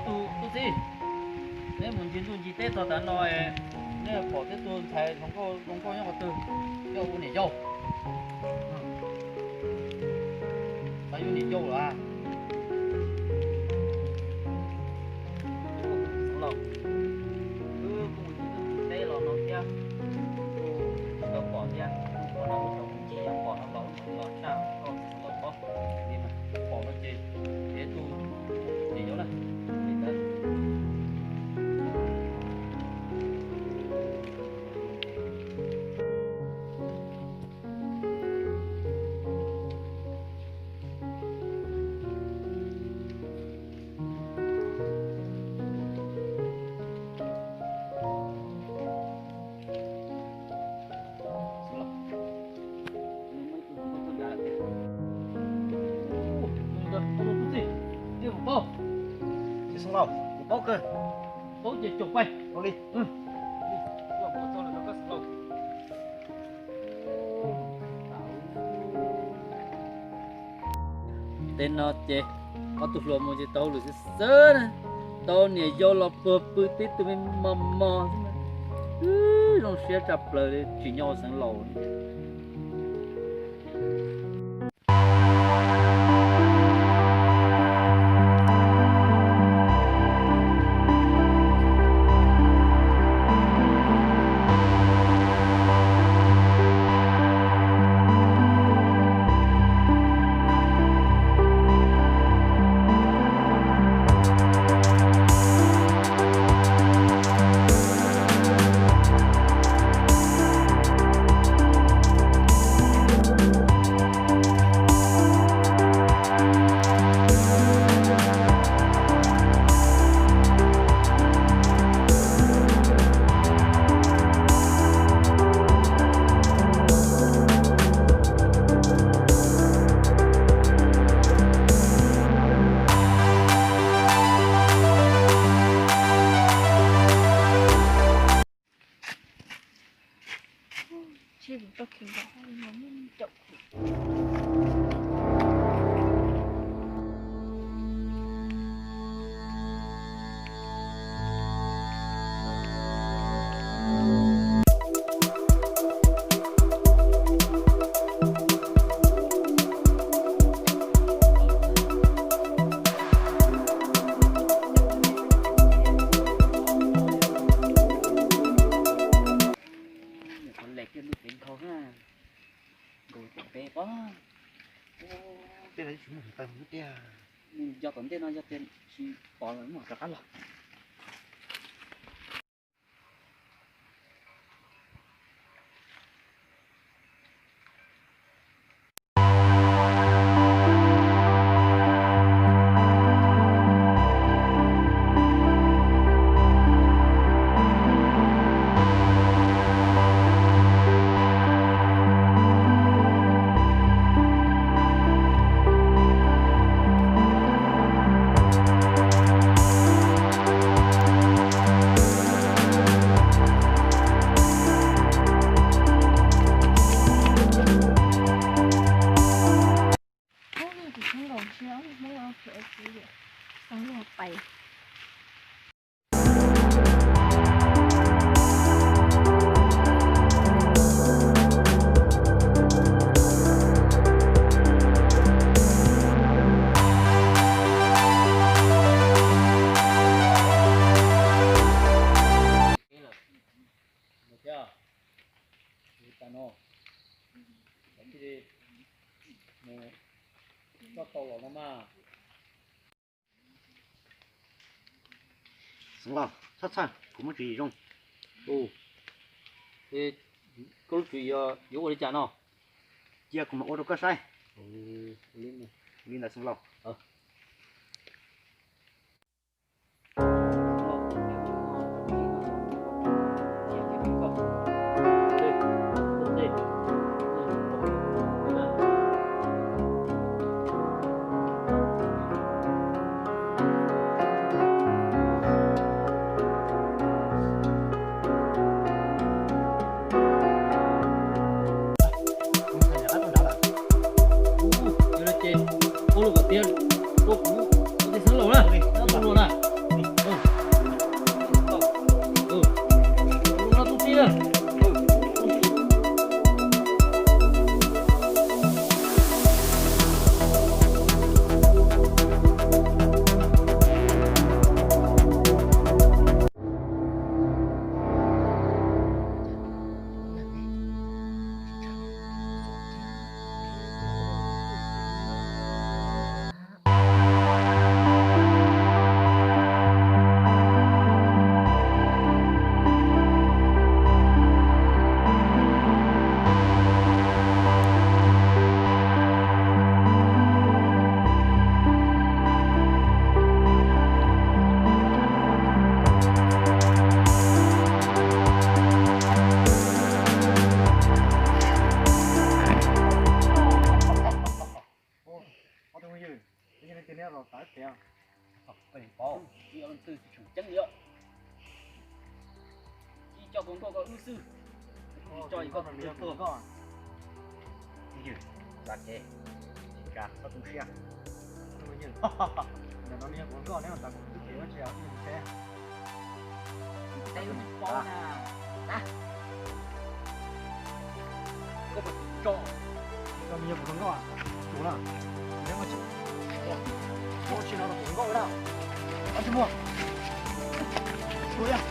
Tub txib, neb mus ncig ntuj ncig teb txog tav no, neb pom tib tug ntxhais hluas nkauj zoo nkauj nyob qhov twg, coj ua niam yau. Xav yuav niam yau lawm a? Xeev Laus, wb kuj mus ncig ntuj ncig teb los no thiab, kuj tsis tau pom thiab. Ua no wb tau mus ncig yog pom no los wb mam li los tshaj koj Xeev Laus paub. Li mas pom no ces cev tus niam yau na. Li ntawd. Xeev Laus, kuv paub kawg. Paub ces caum pais. Ua li. Tej no ces ob tug hluas mus ces tau hauj lwm xwb xwb na, tau niam yau los puag pw tib tug me mos mos xwb na. Zoo siab tshaj plaws li, tsim nyog ua Xeev Laus. Nkaus peb pob. Tej no tsis muaj hluav taws tiag. Nws yog tom ntej no yog tias tsis pom los mam rov qab los. Xeev Laus, txhob txhawj, kuv muaj tswv yim zoo. Koj lub tswv yim yuav ua li cas no? Cia kuv mam ua rau koj saib. Li ntawd Xeev Laus. Ua li ces ua lub kom tiav Phooj ywg, peb yog leej twg neb los xav kev? Koj yeej paub, ib leej twg tseem ceeb li, ib co hluas nkauj ko wb xwb, tso ib co hluas nkauj. Phooj ywg, xav kev, tsis tsa txhob tu siab. Ntawm no nws yog hluas nkauj, neb xav kuv twb kev ua tsis yog tus teb. Teb tsis paub na. Koj puas tso? Koj nws yog hluas nkauj, tus na, neb ua tsis, ua tsis no hluas nkauj na. Ab, tsis muaj. Tus yog